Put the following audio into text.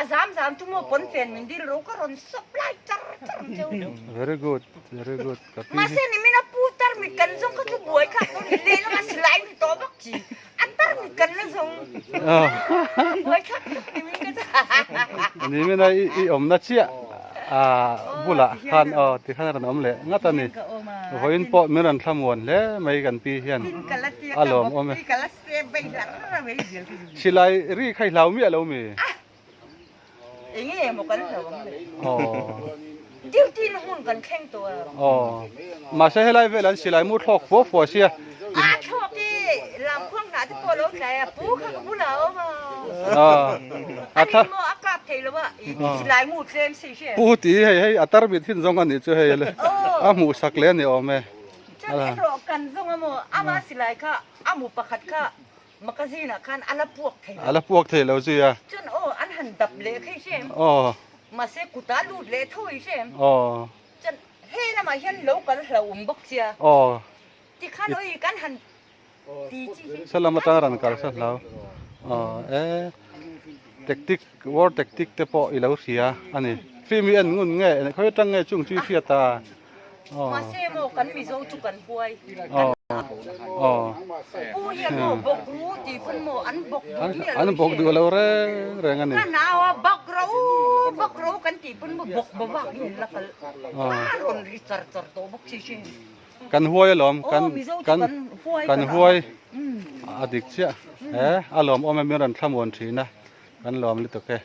A zam zam chu maw pawn fen min dil ro ka rawn sawp lai char char ang cheu. Very good, very good. Ka pi. Mahse ni min a pu tar mit kan zawng kha chu buai thlak dawn ni lehlam a silai ni tawh bawk chi. A tar mit kan la zawng. Buai thlak tak ni min ka chu. Ni min a i awmna chiah a bulah khan aw ti khan a rawn awm leh ngat a ni. Vawiin pawh min rawn thlamuan hle mai kan pi hian a lawmawm e. Silai ri kha i hlau miah lo mi? Enge emaw kan hlau ang le. Aw. Duty na hmun kan thleng tawh a. Aw. Mahse helai vel an silai mu thlawk fua fua sia. A thlawk i lamkhuang hnah te pawh a lo tlai a, pu kha ka bulah a awm a. A tha. Ani maw a kap thei lo a, i silai mu tlem si hria. Pu ti hei hei a tarmit hin zawng a nih chu hei le. A hmuh sak le a ni awm e. Chuan erawh kan zawng a maw ama silai kha a mu pakhat kha Magazine ah khan a la puak thei lo. A la puak thei lo zui a. Chuan aw an han dap leh kha i hre em? Aw. Mahse kutah lut leh tho i hre em? Aw. Chuan he lamah hian lo kal hlauhawm bawk sia. Aw. Tikhan awi kan han ti chi hi. Saw lam atang rawn kal saw hlau. Aw e tactic war tactic te pawh i lo hria a ni. Film hi en ngun nge khawi atang nge chung chu i hriat a. Mahse maw kan Mizo chu kan huai kan Pu hian maw bawk ru tih pawn maw an bawk duh miah lo An bawk duh lo reng reng a ni. Ka nau a bawk ro bawk ro kan tih pawn maw bawk bawk in la kal a rawn ri char char tawh bawk chi hri. Kan huai alawm kan kan kan huai a dik chiah he a lawmawm e min rawn thlamuan thin a kan lawm lutuk e.